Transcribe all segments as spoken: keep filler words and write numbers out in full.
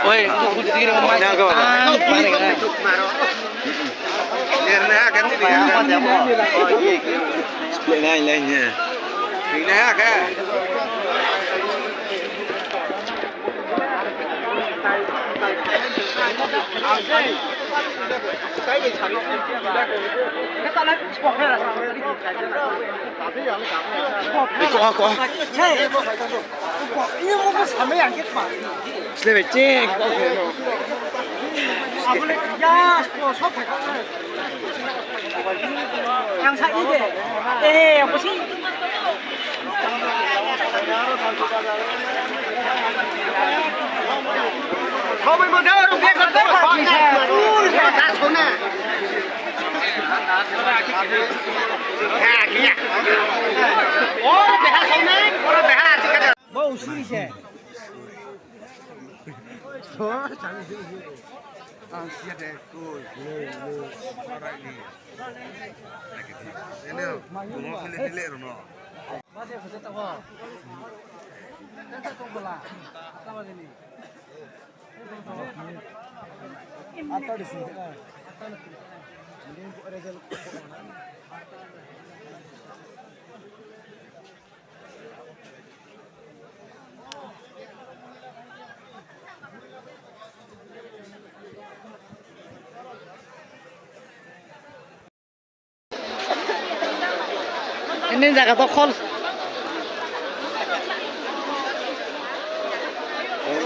Oi, lain lain ya. Koa, koa. Sle be chek. Ang sa ide. Eh, apa sih? Bo usiri se. Ang siya de, koi. Sarai ni. Ini, bungo kili kili rono. Ini jaga to khol.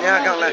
Ya, kang le.